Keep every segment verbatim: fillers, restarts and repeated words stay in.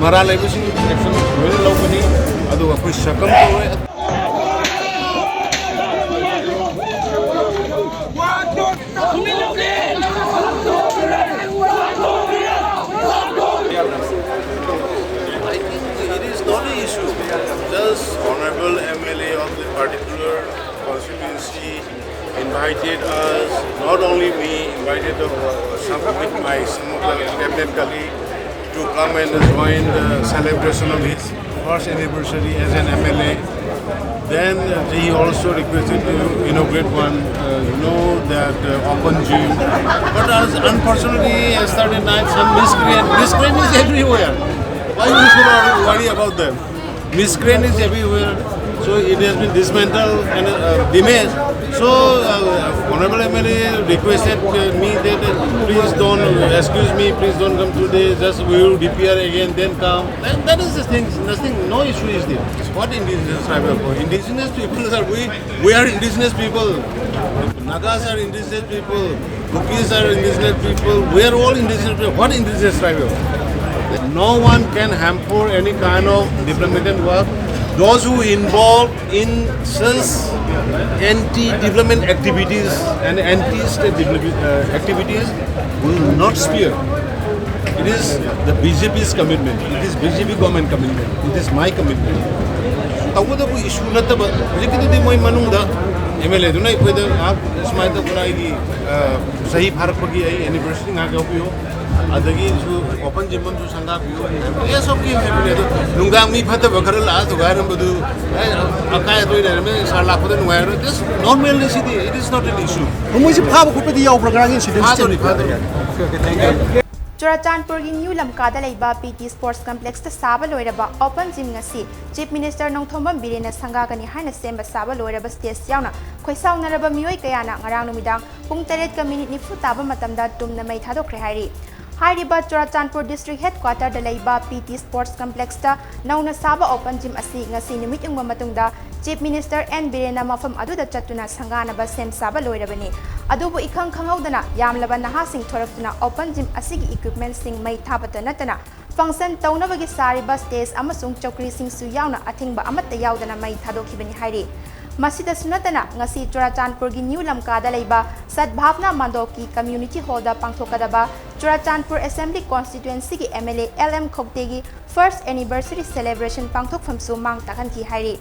ꯃꯔꯥꯜ ꯂꯩꯕꯁꯤꯡ action ꯂꯣꯏꯅ ꯂꯧꯒꯅꯤ꯫ ꯑꯗꯨꯒ ꯑꯩꯈꯣꯏ ꯁꯛꯀꯝ ꯇꯧꯔꯣꯏ꯫ I think it is not an issue. Just honorable M L A of the particular constituency invited us, not only me, invited the, some of my, some of the cabinet colleague to come and join the celebration of his first anniversary as an M L A. Then, uh, he also requested to inaugurate one, uh, you know, that, uh, open gym. But as unfortunately, yesterday night, some miscreant, miscreant is everywhere. Why we should worry about them? Miscreant is everywhere. So it has been dismantled and, uh, demolished. So, uh, honorable M L A requested, uh, me that, uh, please don't, excuse me, please don't come today. Just we will D P R again, then come. That, that is the thing. Nothing, no issue is there. What indigenous tribal? Indigenous people are we. We are indigenous people. Nagas are indigenous people. Bugis are indigenous people. We are all indigenous people. What indigenous tribal? No one can hamper any kind of development work. Those who involve in such anti-development activities and anti-state development, uh, activities will not spare. It is the B J P's commitment. It is BJ P government commitment. It is my commitment. ꯇꯧꯒꯗꯕ issue ꯅꯠꯇꯕ, ꯍꯧꯖꯤꯛꯀꯤꯗꯨꯗꯤ ꯃꯣꯏ ꯃꯅꯨꯡꯗ M L A ꯗꯨꯅ ꯑꯩꯈꯣꯏꯗ ꯉꯥꯏꯍꯥꯛ ꯁꯨꯃꯥꯏꯅ ꯇꯧꯗꯅ ꯑꯩꯒꯤ, ꯑ, ꯆꯍꯤ ꯐꯥꯔꯛꯄꯒꯤ ꯑꯩ anniversary ꯉꯥꯏꯍꯥꯛ ꯌꯥꯎꯕꯤꯌꯨ, ꯑꯗꯒꯤꯁꯨ open gym ꯑꯃꯁꯨ ꯁꯪꯒꯥꯕꯤꯌꯨ ꯍꯥꯏꯕꯅꯦ꯫ Yes, okay ꯍꯥꯏꯕꯅꯦ꯫ ꯑꯗꯣ ꯅꯨꯡꯗꯥꯡ ꯃꯤ ꯐꯠꯇꯕ ꯈꯔ ꯂꯥꯛꯑ ꯊꯨꯒꯥꯏꯔꯝꯕꯗꯨ, ꯑꯦ, ꯑꯀꯥꯏ ꯑꯇꯣꯏ ꯂꯩꯔꯝꯃꯦ, ꯁꯥꯔ ꯂꯥꯛꯄꯗ ꯅꯨꯡꯉꯥꯏꯔꯣꯏ꯫ Just normal ꯅꯤ ꯁꯤꯗꯤ, it is not an issue꯫ ꯃꯣꯏꯁꯦ ꯐꯥꯕ ꯈꯣꯠꯄꯗꯤ ꯌꯥꯎꯕ꯭ꯔꯥ ꯉꯔꯥꯡꯒꯤ incident? ꯐꯥꯗꯣꯔꯤ, ꯐꯥꯗꯣꯔꯤ꯫ ꯆꯨꯔꯥꯆꯥꯟꯄꯨꯔꯒꯤ ꯅ꯭ꯌꯨ ꯂꯝꯀꯥꯗ ꯂꯩꯕ P T Sports Complexꯇ ꯁꯥꯕ ꯂꯣꯏꯔꯕ open gym ꯉꯁꯤ Chief Minister ꯅꯣꯡꯊꯣꯝꯕꯝ ꯕꯤꯔꯦꯟꯅ ꯁꯪꯒꯥꯒꯅꯤ ꯍꯥꯏꯅ ꯁꯦꯝꯕ ꯁꯥꯕ ꯂꯣꯏꯔꯕ stage ꯌꯥꯎꯅ ꯈꯣꯏꯁꯥꯎꯅꯔꯕ ꯃꯤꯑꯣꯏ ꯀꯌꯥꯅ ꯉꯔꯥꯡ ꯅꯨꯃꯤꯗꯥꯡ ꯄꯨꯡ ꯇꯔꯦꯠꯀ minute ꯅꯤꯐꯨ ꯇꯥꯕ ꯃꯇꯝꯗ ꯇꯨꯝꯅ ꯃꯩ ꯊꯥꯗꯣꯛꯈ꯭ꯔꯦ ꯍꯥꯏꯔꯤ꯫ ꯍꯥꯏꯔꯤꯕ ꯆꯨꯔꯥꯆꯥꯟꯄꯨꯔ District Headquarterꯗ ꯂꯩꯕ P T Sports Complexꯇ ꯅꯧꯅ ꯁꯥꯕ open gym ꯑꯁꯤ ꯉꯁꯤ ꯅꯨꯃꯤꯠ ꯌꯨꯡꯕ ꯃꯇꯨꯡꯗ Chief Minister N ꯕꯤꯔꯦꯟꯅ ꯃꯐꯝ ꯑꯗꯨꯗ ꯆꯠꯇꯨꯅ ꯁꯪꯒꯥꯅꯕ ꯁꯦꯝ ꯁꯥꯕ ꯂꯣꯏꯔꯕꯅꯤ꯫ ꯑꯗꯨꯕꯨ ꯏꯈꯪ ꯈꯪꯍꯧꯗꯅ ꯌꯥꯝꯂꯕ ꯅꯍꯥꯁꯤꯡ ꯊꯣꯔꯛꯇꯨꯅ open gym ꯑꯁꯤꯒꯤ equipmentꯁꯤꯡ ꯃꯩ ꯊꯥꯕꯇ ꯅꯠꯇꯅ function ꯇꯧꯅꯕꯒꯤ ꯁꯥꯔꯤꯕ stage ꯑꯃꯁꯨꯡ ꯆꯧꯀ꯭ꯔꯤꯁꯤꯡꯁꯨ ꯌꯥꯎꯅ ꯑꯊꯤꯡꯕ ꯑꯃꯠꯇ ꯌꯥꯎꯗꯅ ꯃꯩ ꯊꯥꯗꯣꯛꯈꯤꯕꯅꯤ ꯍꯥꯏꯔꯤ꯫ ꯃꯁꯤꯗꯁꯨ ꯅꯠꯇꯅ, ꯉꯁꯤ ꯆꯨꯔꯥꯆꯥꯟꯄꯨꯔꯒꯤ ꯅ꯭ꯌꯨ ꯂꯝꯀꯥꯗ ꯂꯩꯕ ꯁꯗꯚꯥꯕꯅꯥ ꯃꯥꯟꯗꯣꯀꯤ community hallꯗ ꯄꯥꯡꯊꯣꯛꯀꯗꯕ Churachandpur Assembly constituencyꯒꯤ MLA LM ꯈꯣꯛꯇꯦꯒꯤ first anniversary celebration ꯄꯥꯡꯊꯣꯛꯐꯝꯁꯨ ꯃꯥꯡ ꯇꯥꯛꯍꯟꯈꯤ ꯍꯥꯏꯔꯤ꯫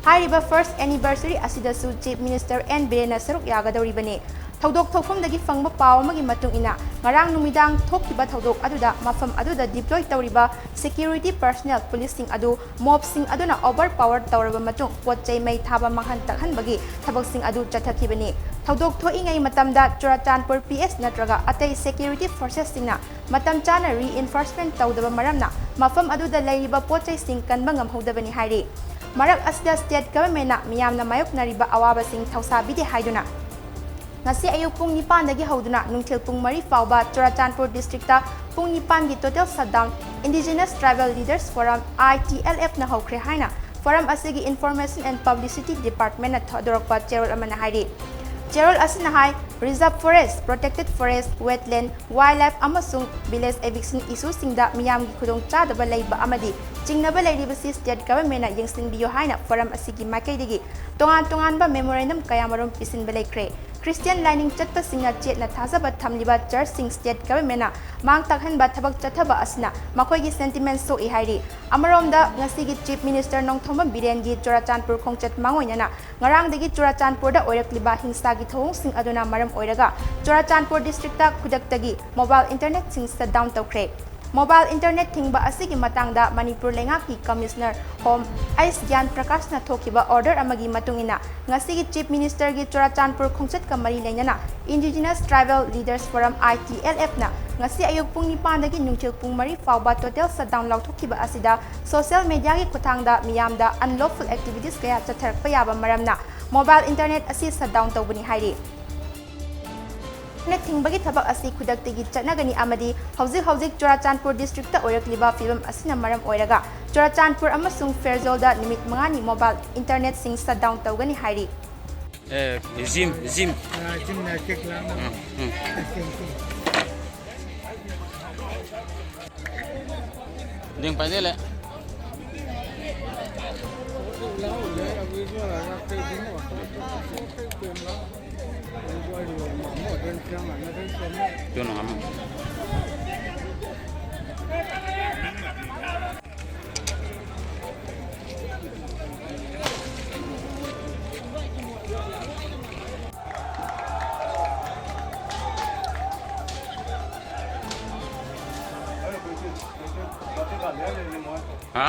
ꯍꯥꯏꯔꯤꯕ first anniversary ꯑꯁꯤꯗꯁꯨ Chief Minister N ꯕꯤꯔꯦꯟꯅ ꯁꯔꯨꯛ ꯌꯥꯒꯗꯧꯔꯤꯕꯅꯤ꯫ ꯊꯧꯗꯣꯛ ꯊꯣꯛꯐꯝꯗꯒꯤ ꯐꯪꯕ ꯄꯥꯎ ꯑꯃꯒꯤ ꯃꯇꯨꯡ ꯏꯟꯅ, ꯉꯔꯥꯡ ꯅꯨꯃꯤꯗꯥꯡ ꯊꯣꯛꯈꯤꯕ ꯊꯧꯗꯣꯛ ꯑꯗꯨꯗ ꯃꯐꯝ ꯑꯗꯨꯗ deploy ꯇꯧꯔꯤꯕ security personnel ꯄꯨꯂꯤꯁꯁꯤꯡ ꯑꯗꯨ mobꯁꯤꯡ ꯑꯗꯨꯅ overpower ꯇꯧꯔꯕ ꯃꯇꯨꯡ ꯄꯣꯠ ꯆꯩ ꯃꯩ ꯊꯥꯕ ꯃꯥꯡꯍꯟ ꯇꯥꯛꯍꯟꯕꯒꯤ ꯊꯕꯛꯁꯤꯡ ꯑꯗꯨ ꯆꯠꯊꯈꯤꯕꯅꯤ꯫ ꯊꯧꯗꯣꯛ ꯊꯣꯛꯏꯉꯩ ꯃꯇꯝꯗ ꯆꯨꯔꯥꯆꯥꯟꯄꯨꯔ PS ꯅꯠꯇ꯭ꯔꯒ ꯑꯇꯩ security forcesꯁꯤꯡꯅ ꯃꯇꯝ ꯆꯥꯅ reinforcement ꯇꯧꯗꯕ ꯃꯔꯝꯅ ꯃꯐꯝ ꯑꯗꯨꯗ ꯂꯩꯔꯤꯕ ꯄꯣꯠ ꯆꯩꯁꯤꯡ ꯀꯟꯕ ꯉꯝꯍꯧꯗꯕꯅꯤ ꯍꯥꯏꯔꯤ꯫ ꯃꯔꯛ ꯑꯁꯤꯗ state governmentꯅ ꯃꯤꯌꯥꯝꯅ ꯃꯥꯌꯣꯛꯅꯔꯤꯕ ꯑꯋꯥꯕꯁꯤꯡ ꯊꯧꯁꯥꯕꯤꯗꯦ ꯍꯥꯏꯗꯨꯅ ꯉꯁꯤ ꯑꯌꯨꯛ ꯄꯨꯡ ꯅꯤꯄꯥꯟꯗꯒꯤ ꯍꯧꯗꯨꯅ ꯅꯨꯡꯊꯤꯜ ꯄꯨꯡ ꯃꯔꯤ ꯐꯥꯎꯕ ꯆꯨꯔꯥꯆꯥꯟꯄꯨꯔ districtꯇ ꯄꯨꯡ ꯅꯤꯄꯥꯟꯒꯤ total shutdown Indigenous Tribal Leaders Forum, ITLFꯅ ꯍꯧꯈ꯭ꯔꯦ ꯍꯥꯏꯅ forum ꯑꯁꯤꯒꯤ Information and Publicity Departmentꯅ ꯊꯥꯗꯣꯔꯛꯄ ꯆꯦꯔꯣꯜ ꯑꯃꯅ ꯍꯥꯏꯔꯤ꯫ ꯆꯦꯔꯣꯜ ꯑꯁꯤꯅ ꯍꯥꯏ, reserve forest, protected forest, wetland, wildlife ꯑꯃꯁꯨꯡ village eviction issueꯁꯤꯡꯗ ꯃꯤꯌꯥꯝꯒꯤ ꯈꯨꯗꯣꯡꯆꯥꯗꯕ ꯂꯩꯕ ꯑꯃꯗꯤ ꯆꯤꯡꯅꯕ ꯂꯩꯔꯤꯕꯁꯤ state governmentꯅ ꯌꯦꯡꯁꯤꯟꯕꯤꯌꯨ ꯍꯥꯏꯅ forum ꯑꯁꯤꯒꯤ ꯃꯥꯏꯀꯩꯗꯒꯤ ꯇꯣꯉꯥꯟ ꯇꯣꯉꯥꯟꯕ memorandum ꯀꯌꯥꯃꯔꯨꯝ ꯄꯤꯁꯤꯟꯕ ꯂꯩꯈ꯭ꯔꯦ꯫ Christian ꯂꯥꯏꯅꯤꯡ ꯆꯠꯄꯁꯤꯡꯅ ꯆꯦꯠꯅ ꯊꯥꯖꯕ ꯊꯝꯂꯤꯕ churchꯁꯤꯡ state governmentꯅ ꯃꯥꯡ ꯇꯥꯛꯍꯟꯕ ꯊꯕꯛ ꯆꯠꯊꯕ ꯑꯁꯤꯅ ꯃꯈꯣꯏꯒꯤ sentiment ꯁꯣꯛꯏ ꯍꯥꯏꯔꯤ꯫ ꯑꯃꯔꯣꯝꯗ, ꯉꯁꯤꯒꯤ Chief Minister ꯅꯣꯡꯊꯣꯝꯕꯝ ꯕꯤꯔꯦꯟꯒꯤ ꯆꯨꯔꯥꯆꯥꯟꯄꯨꯔ ꯈꯣꯡꯆꯠ ꯃꯥꯡꯑꯣꯏꯅꯅ ꯉꯔꯥꯡꯗꯒꯤ ꯆꯨꯔꯥꯆꯥꯟꯄꯨꯔꯗ ꯑꯣꯏꯔꯛꯂꯤꯕ ꯍꯤꯡꯁꯥꯒꯤ ꯊꯧꯑꯣꯡꯁꯤꯡ ꯑꯗꯨꯅ ꯃꯔꯝ ꯑꯣꯏꯔꯒ ꯆꯨꯔꯥꯆꯥꯟꯄꯨꯔ districtꯇ ꯈꯨꯗꯛꯇꯒꯤ mobile internetꯁꯤꯡ shutdown ꯇꯧꯈ꯭ꯔꯦ꯫ Mobile internet ꯊꯤꯡꯕ ꯑꯁꯤꯒꯤ ꯃꯇꯥꯡꯗ ꯃꯅꯤꯄꯨꯔ ꯂꯩꯉꯥꯛꯀꯤ Commissioner Home ꯑꯩꯁ ꯒ꯭ꯌꯥꯟ ꯄ꯭ꯔꯀꯥꯁꯅ ꯊꯣꯛꯈꯤꯕ order ꯑꯃꯒꯤ ꯃꯇꯨꯡ ꯏꯟꯅ, ꯉꯁꯤꯒꯤ Chief Ministerꯒꯤ ꯆꯨꯔꯥꯆꯥꯟꯄꯨꯔ ꯈꯣꯡꯆꯠꯀ ꯃꯔꯤ ꯂꯩꯅꯅ Indigenous Tribal Leaders Forum, ITLFꯅ ꯉꯁꯤ ꯑꯌꯨꯛ ꯄꯨꯡ ꯅꯤꯄꯥꯟꯗꯒꯤ ꯅꯨꯡꯊꯤꯜ ꯄꯨꯡ ꯃꯔꯤ ꯐꯥꯎꯕ total shutdown ꯂꯥꯎꯊꯣꯛꯈꯤꯕ ꯑꯁꯤꯗ social mediaꯒꯤ ꯈꯨꯠꯊꯥꯡꯗ ꯃꯤꯌꯥꯝꯗ unlawful activities ꯀꯌꯥ ꯆꯠꯊꯔꯛꯄ ꯌꯥꯕ ꯃꯔꯝꯅ mobile internet ꯑꯁꯤ shutdown ꯇꯧꯕꯅꯤ ꯍꯥꯏꯔꯤ꯫ Internet ꯊꯤꯡꯕꯒꯤ ꯊꯕꯛ ꯑꯁꯤ ꯈꯨꯗꯛꯇꯒꯤ ꯆꯠꯅꯒꯅꯤ ꯑꯃꯗꯤ ꯍꯧꯖꯤꯛ ꯍꯧꯖꯤꯛ ꯆꯨꯔꯥꯆꯥꯟꯄꯨꯔ districtꯇ ꯑꯣꯏꯔꯛꯂꯤꯕ ꯐꯤꯕꯝ ꯑꯁꯤꯅ ꯃꯔꯝ ꯑꯣꯏꯔꯒ ꯆꯨꯔꯥꯆꯥꯟꯄꯨꯔ ꯑꯃꯁꯨꯡ ꯐꯦꯔꯖꯣꯜꯗ ꯅꯨꯃꯤꯠ ꯃꯉꯥꯅꯤ mobile internetꯁꯤꯡ shutdown ꯇꯧꯒꯅꯤ ꯍꯥꯏꯔꯤ꯫ Eh, Jim, Jim. Ah, Jim na check lang. Ah, hmm. Testing ko. ꯂꯦꯡ ꯄꯥꯏꯖꯜꯂꯦ꯫ ꯇꯨꯅ ꯉꯝꯃꯣ꯫ ꯍꯥ?